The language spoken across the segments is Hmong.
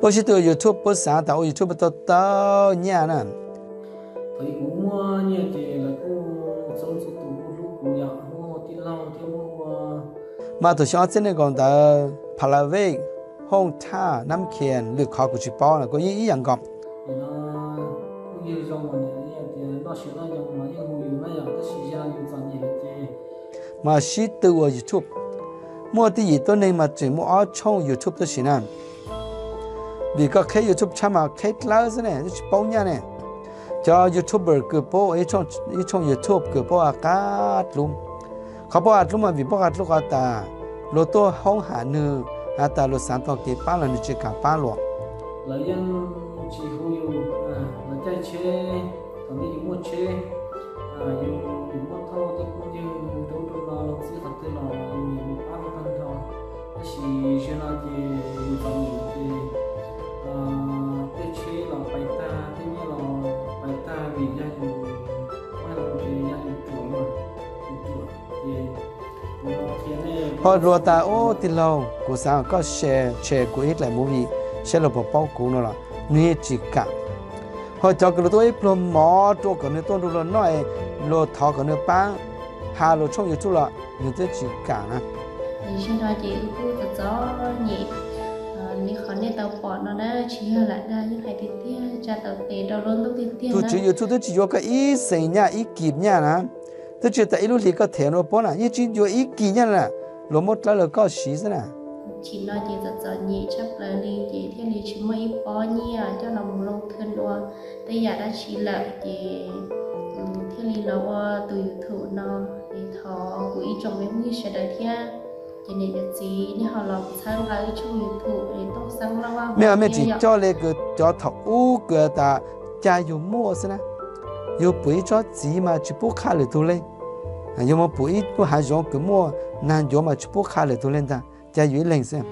Puab sib tw ua YouTube, puab xaav tas ua YouTube tau tau nyaj na. Mas thaum xyoo ob txhiab nees nkaum ntawd Pha La Vej, Hooj Thaj, Nab Khias lwm qhov kuv tsis paub na, kuj yeej ib yam nkaus. Mas sib tw ua YouTube, muaj tib yim tuab neeg mas tseem muaj ob tshooj YouTube tab sis na. Vim koj qheb YouTube tshaj mas qheb dlawb xwb ne, twb tsis paub nyaj ne. Cov YouTuber kws puab ua ib tshooj YouTube kws puab ua qab dlub. Qhov puab ua dlub mas vim puab ua dlub qhov tas luag tuaj hoob ham nwg, has tas luag xaav tau kev pab los nwg tsis kam pab luag. Lawv yeej tsis hu yus, lawv caij tsheb, thaum ntej yus muaj tsheb, yus muaj thauj tej phooj ywg rau ub rau no los txib qhov twg los yus nim mus pab tag nrho. Tab sis zaum no ces yus txom nyem ces tej tsheb los pais tag, tej nyiaj los pais tag vim yog yus, yog yus ruam, yus ruam ces Ho luag tas, ub, tij laug, kuv xaav koj share, share kuv ib daim movie saib luag puas paub kuv no los nwg yeej tsis kam. Ho cov kws luag tuaj ib pluag mov rau kom nwg tuaj nrug luag noj, luag thov kom nwg paab has luag tshooj YouTube los nwg twb tsis kam na. Zaum no ces wb kuj txom txom nyem li qhov nej tau pom no na, tsis yog lam dag, yeej hais tiag tiag, tsa tau tes rau lub ntuj tiag tiag. Tus tswv YouTube twb tsis yuav koj ib xees nyaj ib kis nyaj na, twb tsis tas ib lub hlis koj them rau puab na, yeej tsis yuav ib kis nyaj na, luag muab dlawb lawv koj siv xwb na. Tsim no ces txom txom nyem tshaj plaws li ces thiaj li tsis muaj ib pob nyiaj coj los mus loo thwj ua tej yam dab tsi lawm ces thiaj li los ua tus YouTube no es thov kuv ib tsoom me phooj ywg sawv daws thiab ces niam cov txiv nej ho los txhawb nqa wb tshooj YouTube es Tooj Xeeb Lauj Vaj. Mej mej tsis coj li kws cov thaum ub kws tas ca yug muaj xwb na, yug pum ib tsob txiv mas tsis pub qha lwm tug le, yug mus pum ib lub hav zoov kws muaj nag ncuav mas tsis pub qha lwm tug le ntag, ca yug ib leeg xwb.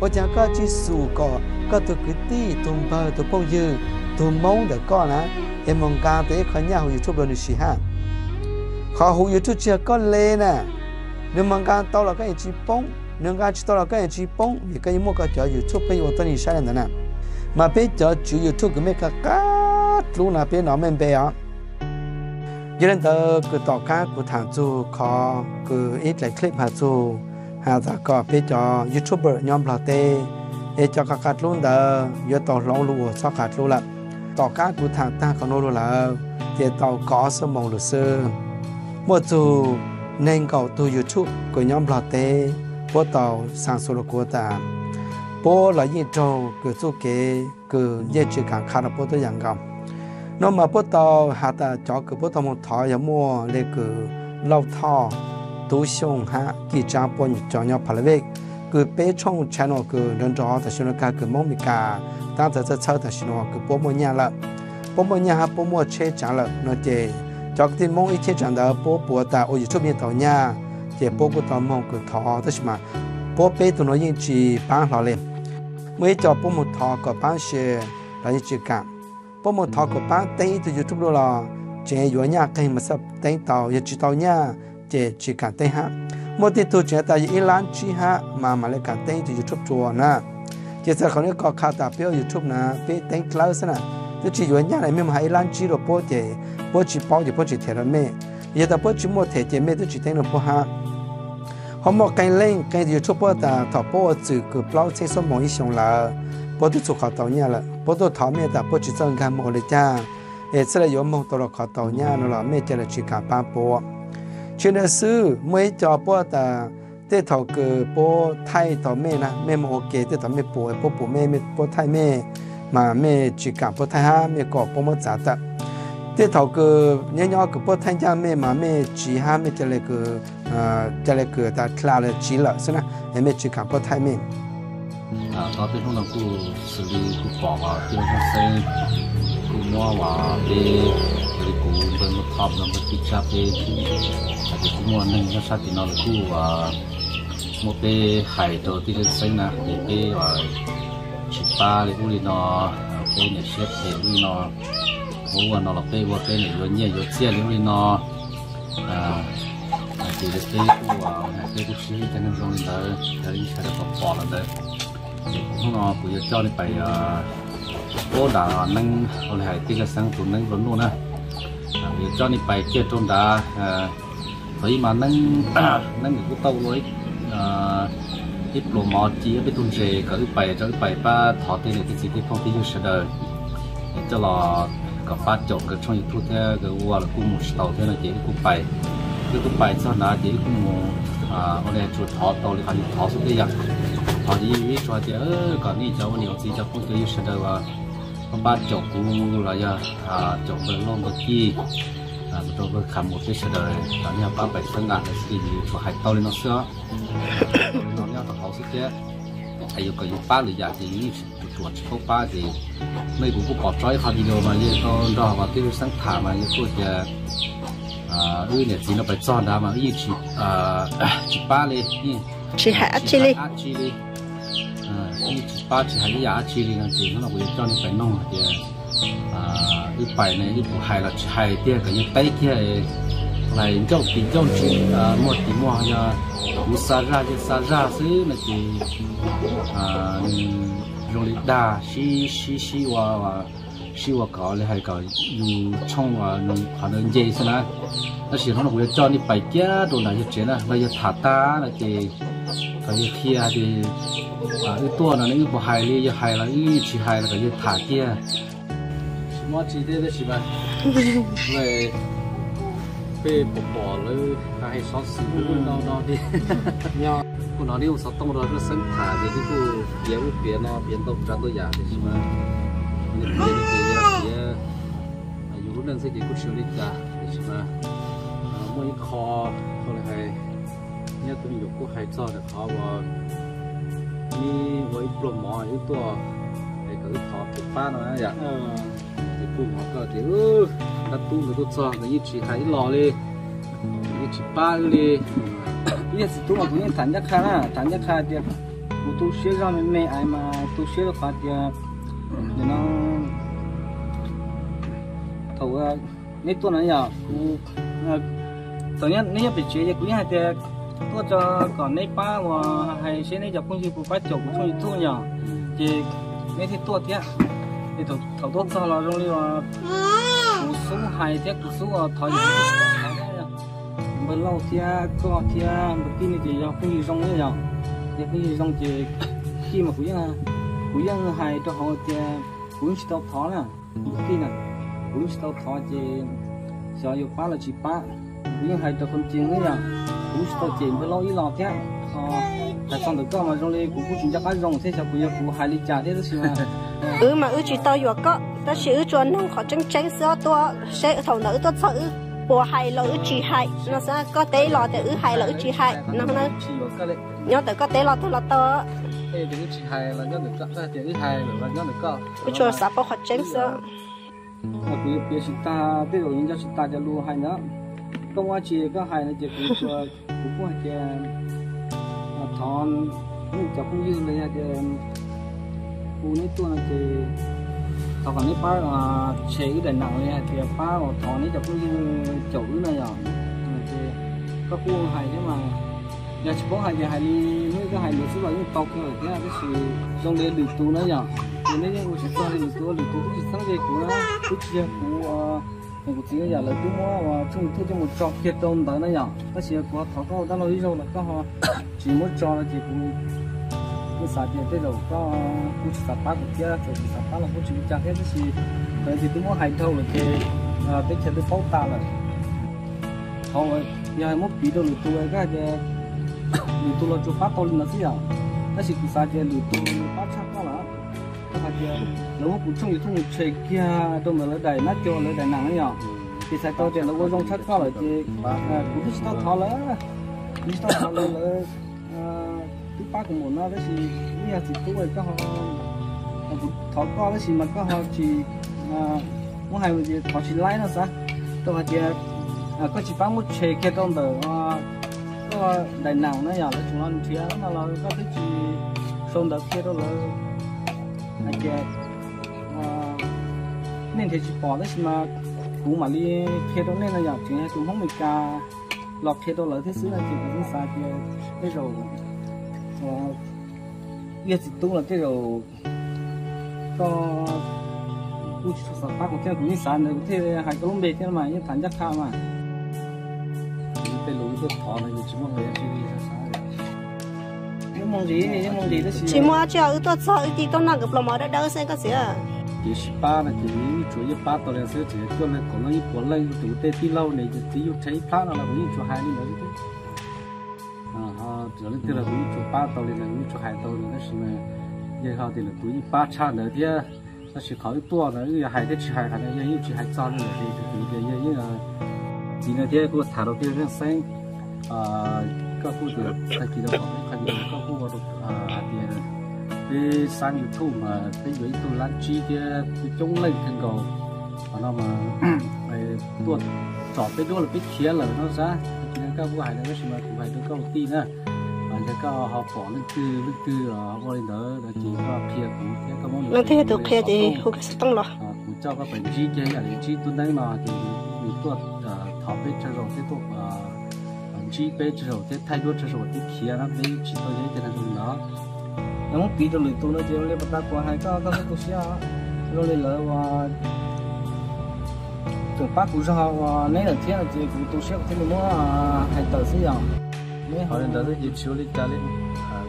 Ua cas koj tsis xum kom koj tug kwv tij, tug npawg, tug phooj ywg, tug Moob ntawm koj na, es moog nqaa tau ib qho nyaj huv YouTube rua nwg siv hab? Qhov huv YouTube tsis yog koj le na, nwg moog nqaa tau los koj yeej tsis poob, nwg nqaa tsis tau los koj yeej tsis poob, vim koj yeej muaj koj cov YouTube peb yuav ua tuab neeg saib le ntawd na. Mas peb cov tswv YouTube kws mej qab dlub no peb nov mej npe os. Yog le ntawd kws tom qab kuv thaam txug qhov kws ib dlaim clip has txug, has tas kom peb cov YouTuber nyob Nplog teb, es cov qab qab dlub ntawd yuav tau hloov lug ua txhob qab dlub lawm. Tom qab kuv thaam taag qhov nuav lug lawm, ces tau kaum ob xuab moos lug xwb, muaj txug neeg nkaum tug YouTube kws nyob Nplog teb, puab tau xaa xu lug kuv tas puab los yeej raug kws txuj kev kws yeej tsis kaam qha rua puab tuab yaam nkaus. Nuav mas puab tau has tas cov kws puab tau moog thov yog muaj le kws Lauj Thoj, Tub Xyooj hab Kij Tsaab puab cov nyob Pha La Vej, kws peb tshooj channel kws nrov nrov tam sim nuav kag kws Moob Mes Kas taab txawv txhawb txhawb tam sim nuav kws puab muaj nyaj lawm, puab muaj nyaj hab puab muaj tsheb tsaav lawm no ces cov kwv tij Moob ib tsheb tsaav ntawd puab puav tas ua YouTube yeej tau nyaj, ces puab kuj tau moog kws thov tab sis mas puab peb tug nuav yeej tsis paab hlo le. Muaj ib co puab moog thov kom paab share los yeej tsis kaam. Puab moog thov kom paab teeb ib tug YouTube rua los tseem yuav nyaj qeeg mas txhaj teeb tau, yog tsis tau nyaj ces tsis kaam teeb hab. Muaj tej tug tseem tas yog ib lab tsib hab mas mam le kaam teeb ib tug YouTube rua na. Ces txawm qhov nuav koj qha tas peb ua YouTube na peb teeb dlawb xwb na, twb tsis yuav nyaj na, mej moog has ib lab tsib rua puab ces puab tsis paub ces puab tsis them rua mej. Yog tas puab tsis muaj them ces mej twb tsis teeb rua puab hab. Ho muaj qee leej qee tus YouTube puab tas thaum puab ua txwm kws plaub txheeb xuab moos ib xyoos lawm, puab twb txhua qhov tau nyaj lawm, puab tuaj thov mej tas puab tsis txawj nkag muag ua li cas es txhaj le yuav moog tau rau qhov tau nyaj no los mej ca le tsis kam pab puab. Tsis li ntawd xwb, muaj ib co puab tas tej thaum kws puab thaij tau mej na, mej moog ua ke tej thaum mej pum, puab pum mej, puab thaij mej, mas mej tsis kam puab thaij hab mej kom puab muab txav tawm. Tej thaum kws nyob nyob kws puab thaij ncaj mej mas mej tsiv hab mej ca le kws, ca le kws tas dlha los tsiv lawm xwb na, es mej tsis kam puab thaij mej. Tau peb hnub no kuj xws li kuj pom uas tij laug Xeeb kuj muab uas peb, yog li kuv npawg Nuj Thoj npawg Tij Tsab peb, hais tias kuj muaj neeg nyob sab tim no los kuj muab peb hais rau tij laug Xeeb na, es peb uas tsis pab li ub li no, peb niam siab phem ub li no, ua ua no los peb ua peb niam yuav nyiaj yuav txiaj li ub li no. Hais tias peb kuj, peb kuj tsis yog ib cov neeg zoo li ntawd, yog li ntawd pom pom los ntawd. Ces kuv hnub no kuv yuav coj nej pais paub nram neeb, ua li hais tij laug Xeeb tus neeb nplua nuj na. Kuv yuav coj nej pais kiag rau nrad, thaum ub mas neeb, neeb nws kuj tau ua ib pluas mov ci peb tug ntses kom wb pais, rau wb pais pab thov tej niam tej txiv tej phooj tej ywg sawv daws, es coj los kom pab caum nkawd tshooj YouTube thiab nkawd ua los kuj mus tsis tau thiab no ces wb kuj pais, wb kuj pais txog nrad ces wb kuj mus, ua li tsuas thov tau li qhov yus thov xwb thiab yom. Thov ces yeej tsuas hais tias kom nej cov ua niam ua txiv cov phooj cov ywg sawv daws pab pab caum kuv los yog caum npawg Lauj npawg Kij, rau npawg Kha Mus peb sawv daws, nej pab pais xwb nqa ntawd xwb ces yus tsuas hais tau li no xwb os. Tau li no nyob rau hauv xwb thiab. Es yog kom yus pab lwm yam ces yus yeej tsuas tsis paub pab ces, nej kuv kuj pom tso ib qho video mas yog tau nrog uas tij laug Xeeb tham mas yog kuj tias wb niam txiv no pais txog nrad mas wb yeej tsis pab li, tsis hais dab tsi li, tsis pab tsis hais ib yam dab tsi li no ces hnub no kuv yuav coj nej pais noog hais tias wb pais ne wb puas hais los tsis hais tiag, kom yog teb kiag, hais ncauj tim ncauj ntsis, muag tim muag, yog kuv xa zaj yawg xa zaj xwb no ces nws zoo li dag sib sib sib ua, sib ua kom li hais kom yus tshooj qhov ntawd nce xwb na. Tab sis hnub no kuv yuav coj nej pais kiag rau nram yawg tsev na, los yawg tham tag no ces kom yawg qhia tias wb tuaj no ne wb puas hais li, yog hais los wb tsis hais los kom yawg tham kiag. Tsis muaj tsi thiab tab sis mas peb pom pom lawv hais xov xwm no no thiab. Kuj hnov neb ua xov tooj rau Xeeb tham ces neb kuj piav ub piav no piav ntau tsav ntau yam tiam sis mas neb piav ces yog piav yus lub neej xwb ces kuj tsis ua li cas tiam sis mas muaj ib qho, qho li hais nyob tus me nyuam kuj hais txog ntawm qhov uas neb ua ib pluag mov wb tuaj es kom wb thov kev pab no yom. Ces kuj hnov koj tias dab tub nkawd tuaj txog nkawd yeej tsis hais ib los li, yeej tsis pab wb li. Ib yam txiv tub mas kuv yeej tham ncaj qha na, tham ncaj qha tias kuv tu siab zog me me es mas tu siab rau qhov tias nim no thaum neb tuaj no yog kuv, thaum neb nyob pem tsev ces kuv yeej hais tias tuaj tso kom neb pab uas hais seb neb cov phooj ywg puas pab caum kuv tshooj YouTube yog, ces neb thiaj tuaj thiab. Ces thaum tuaj txog los zoo li uas kuv xub hais thiab kuv xub uas thov yus npawg Lauj thiab koj thiab npawg Kij ne ces yog phooj ywg zoo yom, yog phooj ywg zoo ces Kij mas kuv yeej, kuv yeej hais rau hauv tias kuv yeej tsis tau thov na, npawg Kij na, kuv yeej tsis tau thov ces xyov yuav pab los tsis pab, kuv yeej hais rau qhov tseeb yom, kuv tsis tau cem npawg Lauj ib los thiab. Hais txog ntawm koj mas zoo li kuv kuj tsis nco qab zoo thiab xyov kuv yog kuv hais li cas thiab tab sis mas wb mas wb tsis tau yuam koj tab sis wb tsuas noog qhov tseeb tseeb xwb tuaj seb thaum ntawd wb tuaj txog wb puas hais los wb tsis hais no xwb, koj teb los tias wb hais los wb tsis hais no na. Nyob ntawm koj teb los twg los tau, wb tsuas xav paub qhov tseeb xwb. Kuv yuav piav tsis tag tej zaum yuav nco tsis tas cov lus hais ntawd. Koj muaj dab tsi koj hais no ces kuv, kuv kuj hais tias thov nej cov phooj ywg los yog tias hu neb tuaj no ces thov kom neb pab tshem wb daim nam los yog hais tias pab uas thov neb cov phooj ywg caum wb no yom. Ces koj kuj hais thiab mas, yog tsis paub hais ces hais li hnub koj hais ntawd xwb los yeej tau kawg thiab tab sis zoo li lwm tus na yom, ces neb yeej ua tsis txog li lwm tus, lwm tus twb tsis txheeb ze kuv na, twb tsis yog kuv uas Kuv txiv yam lawv twb muab ua tshooj YouTube coj mus tso kiag rau ntawd na yom, tab sis kuv ho thov koj ua dab laug ib zaug los koj ho tsis muab tso no ces kuv, kuv xav tias tej zaum koj, kuv tsis xav pab kuv thiab, txawm tsis xav pab los kuj tsis ua cas thiab, tab sis thaum twb muab hais dhau lawm ces teb chaws twb paub tas lawm. Qhov uas yog hais muab piv rau lwm tus koj hais tias lwm tus los tsuas pab tau li ntawd xwb yom, tab sis kuv xav tias lwm tus pab tshaj koj lawm. Koj hais tias lawv muab kuv tshooj YouTube mus tshem kiag rau ntawm lawv daim nab co lawv daim nam na yom, ces txhais tau tias lawv ua zoo tshaj koj lawm ces kuv twb tsis tau thov lawv, kuv tsis tau thov lawv, lawv twb pab kuv npaum no tab sis ib yam txiv tub koj ho, kuv thov koj tab sis mas koj ho tsis muab hais ces thov tsis laib no xav, rau hais tias koj tsis pab muab tshem kiag rau ntawm koj daim nam na yom, lawv tseem los nrhiav no los koj twb tsis sau ntawv qhia rau lawv hais tias nej nrhiav tsis pom tab sis mas kuv mam li qhia rau nej no yom, tseem yog tus Hmoob Meskas los qhia rau lawv thiab xwb no ces kuv xav tias tej zaum ib yam txiv tub los tej zaum koj kuj tsis tshua xav pab kuv thiab, kuv yeej xav ntawd kuv thiaj hais koj lub npe thiab mas yeej tham ncaj qha mas. Tej lus tuaj thov no yus tsis muaj nqis, yeej muaj nqis, yeej muaj nqis tab sis tsis muaj dab tsi, wb tuaj txog wb cia tuaj noj nkawd plaub mov dawb dawb xwb koj txiv. Kev sib pab no ces yeej tsuas yeej pab tau li xwb, tseem cuaj leeg kaum leej ib puas leej tus tej tij laug niam txiv yug rhe ib plab no los kuv yeej tsuas hais li ntawd xwb. Leej twg los kuv yeej tsuas pab tau li ntawd, kuv yeej tsuas hais tau li ntawd tab sis mas yog tias lwm tus yeej pab tshaj ntawd thiab. Tab sis qhov wb tuaj no wb yog hais thiab tsis hais qhov no yog yeej tsis hais txog li ntawd, tias yog yeej txiv no thiab kuj tham rau peb leej xeeb, koj kuj tias tag kis rau qhov peb qhov video koj kuj ua rau hais tias peb xab YouTube mas peb yuav ib tug lab tsib thiab coob leej kawg nkaus. Qhov no mas tuaj tsom peb duab los peb khiav lawm no xav. Tag kis no koj kuj hais ntawd tab sis mas kuv hais rau koj ua tij na, yog koj ho pom leej twg leej twg ua li ntawd no ces koj qhia kuv thiab koj muab leej twg yog tus qhia ces hu kiag xov tooj los kuv coj koj pais ntsib kiag ib yam li ntsib tub neeb no ces nws tuaj thov peb tsawg zaus thiab tuaj ntsib peb tsawg zaus thiab thaij duab tsawg zaus thiab khiav no peb tsis tau yog ib tug neeg zoo li ntawd. Yog muab piv rau lwm tus no ces zoo li pas tas kuv hais koj, koj txhob tu siab, zoo li lawv uas tseem pab kuv zog uas neb lawm thiab no ces kuv tu siab kuv thiaj li muab hais tawm xwb yom. Neb hais li ntawd xwb ces tsis ua li cas li.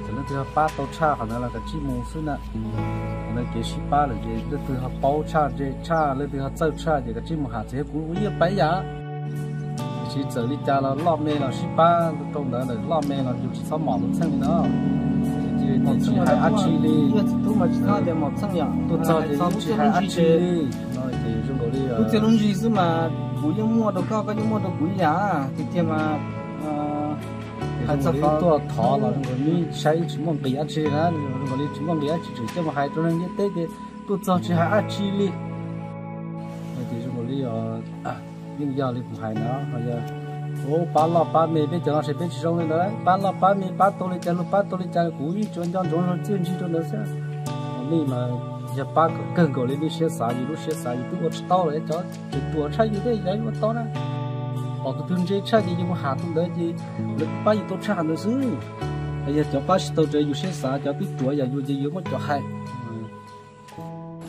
Txawm leej twg ho pab tau tshaj qhov ntawd los kav tsij mus xwb na. Qhov ntawd kev sib pab lawm ces leej twg ho paub tshaj ntse tshaj, leej twg ho txawj tshaj ces kav tsij mus hais, txawm yog kuv ua ib yam pab ib yam. Tiam sis txawm li cas los loj me los sib pab rau ntawd lawm, loj me los yus tsis txhob mom tus txheej li no. Ces tsis hais dab tsi li. Yog txiv tub mas tsis txhob tias mom txheej yom. Tuaj txog ces tsis hais dab tsi li. No ces zoo nkaus li tub txiaj lub ntsig xwb mas kuv yeej muaj rau koj, koj yeej muaj rau kuv ib yam. Tiag tiag mas hais txog qhov tuaj thov los zoo nkaus li saib tsis muaj nqis dab tsi na, zoo nkaus li tsis muaj nqis dab tsi, tseem coj mus hais rau neeg ntiaj teb ces tuaj txog tsis hais dab tsi li. Ces zoo nkaus li yeej yog li kuv hais na, ho yog pab loj pab me, peb cov no ces peb tsis zoo li ntawd, pab loj pab me, pab tau li cas luag pab tau li cas, kuv yeej tsuas nco ntsoov txiaj ntsig rau ntawd xwb. Nej mas yog pab kawg nkaus li nej siab xav, yus lub siab xav yus twb ua tsis tau lawm, cov tseem ruam tshaj yus thiab yus ua tau na. Pom tus twg ntse tshaj ces yus mus hais tus ntawd ces lawv pab yus tau tshaj qhov ntawd xwb. Yog cov pab tsis tau raws yus siab xav, cov twb ruam yam yus ces yus muab cov hais.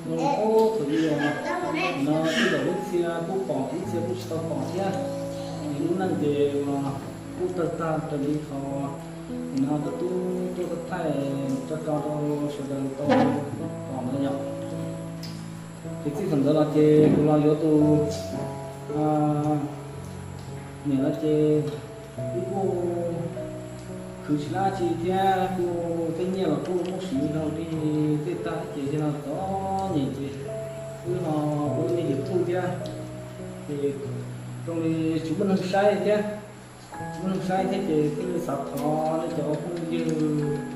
Thaum ub no tej zaum ib txhia kuj pom, ib txhia kuj tsis tau pom thiab. Lub neej ces kuj tawg tag raws li qhov no tus tub tuaj thaij tso rau sawv daws tau pom ntawd yom. Ces txij thaum ntawd los ces kuv los yuav tus niam no ces wb kuj khwv tsis lab tsi thiab kuj tej nyiaj los kuj muaj siv dhau li tej tag ces yog no txom nyem ces wb ho ua me YouTube thiab ces zoo li tsis muaj neeg saib thiab, tsis muaj neeg saib thiab ces thiaj li xav thov nej cov phooj ywg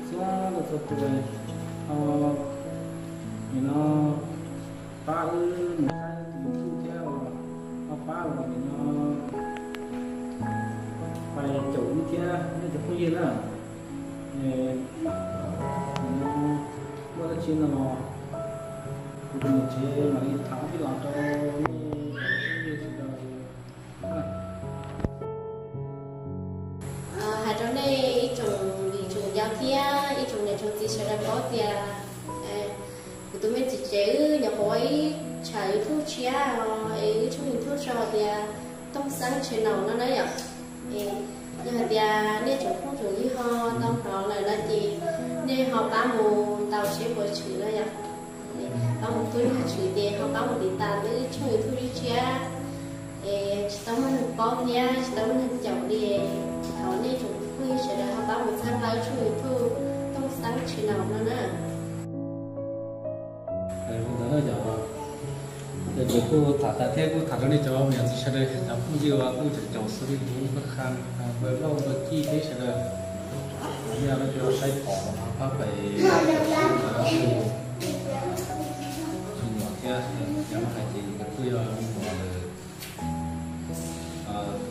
txhua leej txhua tus ho nim no pab wb mus saib tus YouTube thiab, ho pab los nim no pais caum wb thiab nej cov phooj ywg na. Muaj dab tsi no kuv tus niam tsev mam li tham tij los rau nej cov phooj ywg sawv daws. Hais rau nej ib tsoom viv tsoom ncaus thiab ib tsoom niam tsoom txiv sawv daws paub tias kuv tus me txiv tsev wb nyuam qhuav ua ib Tshav YouTube tshiab os, es wb tshooj YouTube sau tias Tooj Xeeb Channel no na yom. Es yog hais tias nej tsoom phooj tsoom ywg ho tau hnov lawm no ces nej ho pab mus ntaus seb puas tshwm no yom. Pab mus tub nag tshwm ces ho pab mus tiv tas wb tshooj YouTube tshiab, es tsis tau muaj neeg paub thiab tsis tau muaj neeg caum li. Thov nej tsoom phooj ywg sawv daws ho pab mus txhawb nqa wb tshooj YouTube Tooj Xeeb Channel no na. Ntawd na yom, ces kuv kuj tham tas thiab kuj tham rau nej cov me nyuam ntxhais sawv daws, cov phooj ywg uas kuj caum caum xws li kuv, Paj Kham, Npawg Lauj, Npawg Cij thiab sawv daws, nej leej twg saib pom no pab pais me nyuam thiab, yog muaj hais tias kuj yog me nyuam lawm,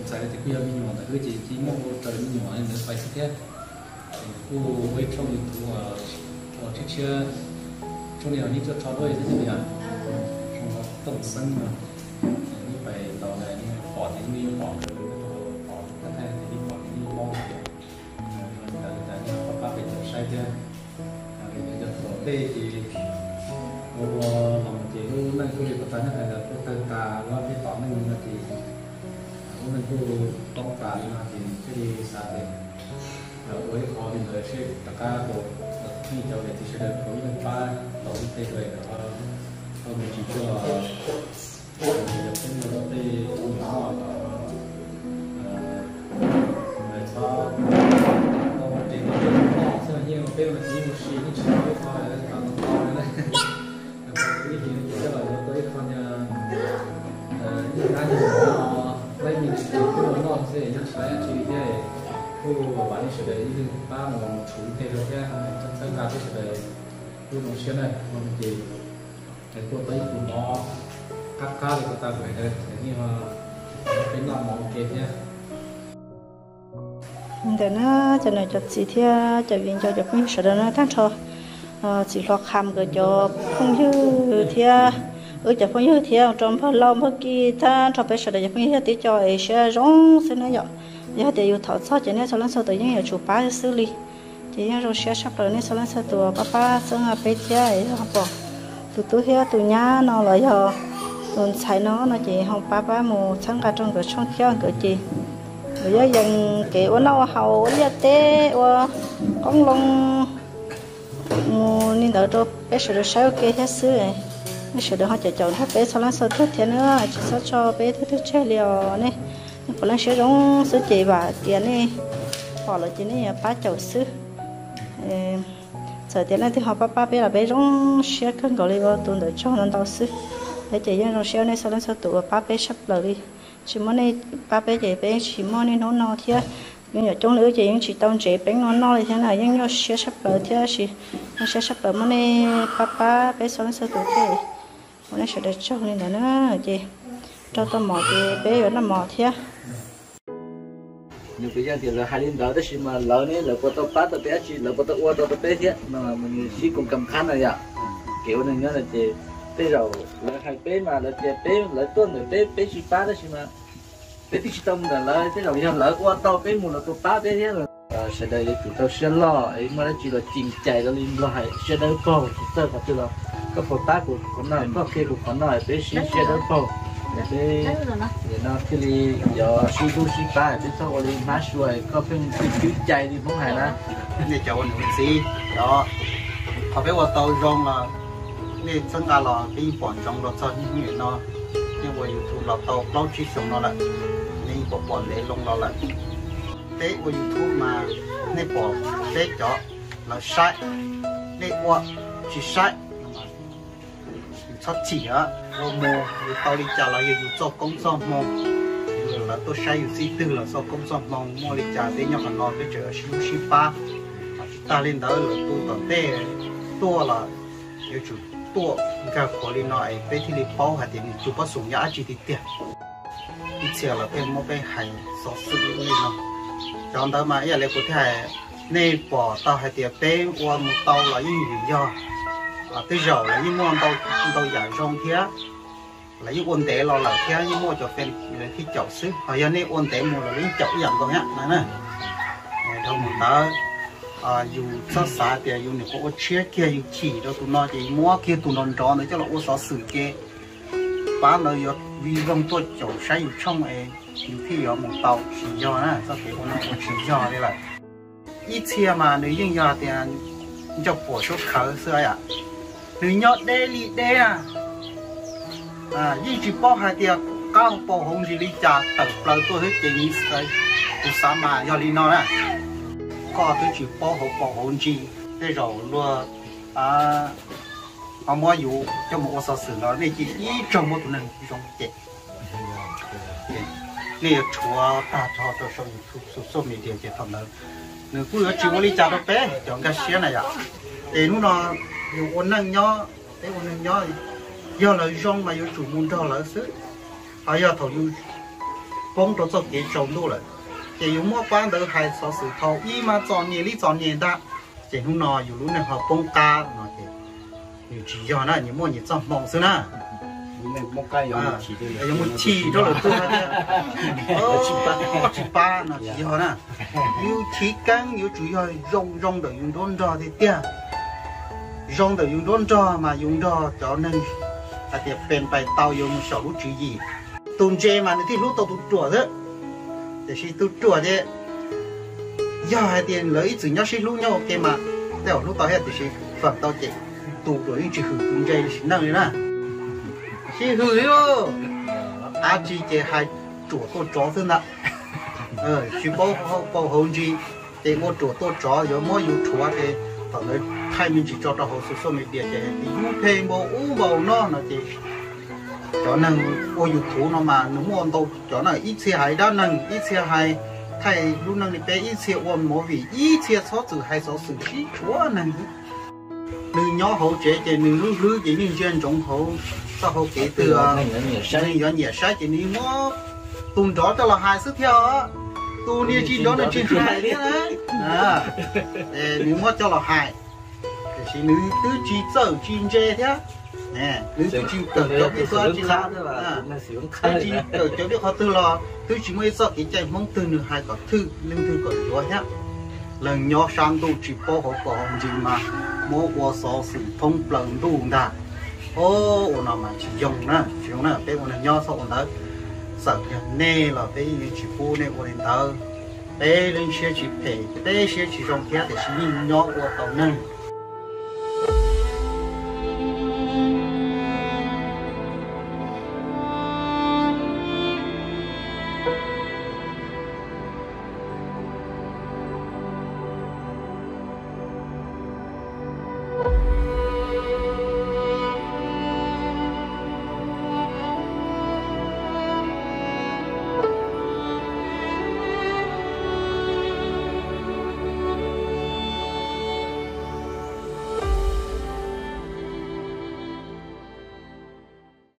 ntxhais tias kuj yog me nyuam ntawd xwb ces cia muab ua raws me nyuam li ntawd pais xwb thiab. Kuj ua ib tshooj YouTube uas tshiab tshiab, tshooj no yog ib tshooj tso duab thiab thiaj li yom, tshooj Tooj Xeeb no. Nej pais ntaus na nej pom ces nej yeej pom, pom thaij thaij ces nej pom ces nej yeej paub tias, ntawd li cas nej pab pab peb caum saib thiab. Vim yog thaum ntej ces ua ua los ces lub neej kuj li puas tas nyob hais tias kuj tawg tas los peb tom neej no ces lub neej kuj poob tas li no ces thiaj li xav tias ua ib qho li ntawd seb rov qab tau nej cov niam txiv sawv daws tau ib leeg pab tau ib teg rau kom ho mus tsis tsuag cov peb ua tau tej ua noj los txhob tau ua res noj xwb, yeej peb ua tsis yeej ua si yeej tsis tau ib qho kom tau tau na. Ib hlis no ces coj los yuav tau ib qho nyuag nyuag dab nyuag no, laib me ntsis twb ua noj xwb yeej tsis laib dab tsi li thiab. Kuj vam nej sawv daws ib leeg pab mus tshuv ib teg rau thiab txhawb nqa peb sawv daws kuj zoo siab na. Ces kuj tau ib tug mov qab qab li ko tas kuv hais tias nej ho peb noj mov ua ke thiab. Ntawm na, cov niam cov txiv thiab cov viv ncaus cov phooj ywg sawv daws na, tag nrho txiv hluas Kham nkawd cov phooj ywg thiab wb cov phooj ywg thiab rau npawg Lauj npawg Kij tag nrho peb sawv daws cov phooj ywg thiab tib co es siab zoo xwb na yom. Yog hais tias yus thov txog ces nej txhua leej txhua tus yeej yuav tsum pab xwb li. Ces yeej zoo siab tshaj plaws nej txhua leej txhua tus pab pab txhawb nqa peb thiab es yog pom tus tub thiab tus nyab no los yog tus ntxhais no no ces ho pab pab mus txhawb nqa rau nkawd tshooj thiab nkawd ces nkawd yeej yees kev ua noj ua haus ua liaj teb ua qoob loo mus li ntawd rau peb sawv daws saib ua ke thiab xwb. Nej sawv daws ho caum caum nrog peb txhua leej txhua tus thiab na, tsis txhob tso peb tug twg tseg li os nej. Nej puav leej siab zoo xwb ces vam tias nej pom lawm ces nej yuav pab caum xwb. Txawm tias leej twg ho pab pab peb los peb zoo siab kawg nkaus li, ua tus ntawm tsaug no ntau xwb. Peb ces yeej zoo siab nej txhua leej txhua tus uas pab peb tshaj plaws li. Tsis muaj nej pab peb ces peb tsis muaj niaj hnub no thiab. Me nyuam coob li wb ces yeej tsis tau ntsev peeb no noj li thiab na, yeej nyuaj siab tshaj plaws thiab sis zoo siab tshaj plaws muaj nej pab pab peb txhua leej txhua tus thiab. Ua nej sawv daws tsaug li ntawd na, ces raug tau mov ces peb yuav noj mov thiab. Nws kuj yog tias lawv hais li ntawd tab sis mas lawv ne lawv puas tau pab tau peb dab tsi, lawv puas tau ua tau rau peb thiab no, nws sib koom kam qab na yom. Kev ua neeg nyob no ces tej zaum lawv hais peb mas lawv tias peb lawv tuaj ntawm peb peb tsis pab tab sis mas peb twb tsis tau mus ntawm lawv, tej zaum yog lawv ua tau peb mus lawv puas pab peb thiab. Sawv daws yuav tsum tau siab loj es muaj dab tsi los ceem cai rau li Nplog hais siab dawb paug, tsis txawj qhov twg los koj puas pab kuv qhov no, koj qhia kuv qhov no, peb sib siab dawb paug, peb no thiaj li yuav sib hlub sib pab, peb txhob ua li hmab sua koj pheej cwb cai li Hmoob hais na. Nej cov ua niam ua txiv, qhov peb ua tau zoo los nej txhawb nqa los peb yeej pom ntsoov los txog niaj hnub nim no. Nej ua YouTube los tau plaub tsib xyoos no lawm, nej yeej pom pom ntev loo los lawm. Peb ua YouTube mas nej pom peb cov lawv saib, nej ua tsis saib, yus txhob chim os. Ua mus yus tau li cas los yog yus txoj koob txoj hmoo, yus lawv tuaj saib yus txij twg los txoj koob txoj hmoo muaj li cas peb nyob qhov no peb tseem sib hlub sib pab. Tsis tag li ntawd lawm tus tom ntej tuaj los yuav tsum tuaj nkag qhuav li no es peb thiaj li paub hais tias nws tus pob xoom yog dab tsi tiag tiag. Ib txhia lawv pheej muab peb hais xov xwm li no. Cov ntawd mas ib yam li kuv thiaj hais, nej pom tau hais tias peb ua mus tau los yeej vim yog tej zaum lawv yeej muaj ntau yam zoo thiab, lawv yeej ua ntev los lawm thiab yeej muaj cov fans lawv thiaj caum xwb, ho yog nej ua ntev mus los lawv yeej caum ib yam nkaus thiab no na. Dhau mus ntawd, yus txhob xav tias yus nyuam qhuav ua tshiab kiag yus chim rau tus no ces yus muab kiag tus nrov nrov ntawd coj los ua xov xwm ces Pab ntawd yuav vij voog tuaj caum saib yus tshooj es yus thiaj yuav mus tau, tsis yog na, txoj kev ua neej ua tsis yog li lawm. Ib txhia mas nws yeej yog tias ncauj puam suab khawv xwb yom, nws nyob deb li deb na, yeej tsis paub hais tias qab hauv paus hauv ntsis li cas tawm plaws tuaj xwb ces nws xav, kuv xav mas yog li no na. Koj twb tsis paub hauv paus hauv ntsis, tej zaum luag ho muab yus coj mus ua xov xwm los nej cia ib zaug muab tus neeg zoo cem, nej yuav rhuav tag nrho rau saum YouTube, social media ces thaum ntawd nws kuj yuav tsis ua li cas rau peb cov nkag siab na yom. Ces hnub no yus ua neej nyob, peb ua neej nyob, yog lawv zoo mas yuav tsum mus nrog lawv xwb. Ho yog thaum yus poob rau txoj kev tsaus ntuj lawm, ces yus muab pab ntawd hais xov xwm thaum ub mas txom nyem li txom nyem ntag, ces hnub no yus lub neej ho poob qab no ces nws tsis yog na, nyias muaj nyias txoj hmoo xwb na. Yuav mus chim rau lwm tus hais tias tsis pab no tsis yog na. Yus chiv keeb yuav tsum yog zoo zoo ntawm yus nruab nrog tiag tiag. Zoo ntawm yus nruab nrog mas yus nrog cov neeg hais tias pes pais tau yuav mus xyaum lub tswv yim. Tus ntse mas nws thiaj hlub tau tus ruam xwb. Tiam sis tus ruam ces yog hais tias lawv ib txwm nyob sib hlub nyob ua ke mas tej zaum hlub tau thiab, tiam sis feem ntau ces tus ruam yeej tsis hwm tus ntse li sim neej li na. Sib hwm li, dab tsi ces hais ruam tuaj tsov xwb ntag. Tsis paub hauv paus hauv ntsis, ces ua ruam tuaj tsov yuav muab yus rhuav ces thaum ntawd thaij me ntsis tso rau hauv social media ces yus phem npaum ub npaum no no ces cov neeg ua YouTube no mas nws muaj ntau cov na, ib txhia hais dab neeg, ib txhia hais thaij lub neej li peb, ib txhia ua movie, ib txhia txhob txwm hais xov xwm sib tshuav neeg. Nws nyob hauv tsev ces nws lub hlwb ces yeej ntsia ntsoov hauv txoj hau kev twg, nws yuav nyiam saib ces nws muab tus nrov coj los hais xwb thiab os. Tus niag tsis nrov nws tsis hais thiab na. Nws muab coj los hais, tiam sis nws twb tsis txawj tsis ntse thiab. Nws twb tsis kawm cov peb txoj tsis la, twb tsis kawm cov peb qhov twg los twb tsis muaj ib txoj kev cai Hmoob twg nws hais kom thwj leej twg kom yuav thiab. Leej nyob sab ntuj tsis paub hauv paus hauv ntsis mas muab ua xov xwm thoob plaws ntuj ntag. Ua no mas tsis zoo na, tsis zoo na, peb ua neeg nyob txhob ua ntawd. Txawm yog nej los peb yeej tsis pub nej ua li ntawd. Peb lub siab tsis phem, peb siab tsis zoo thiab tiam sis yeej nyob ua tau neeg.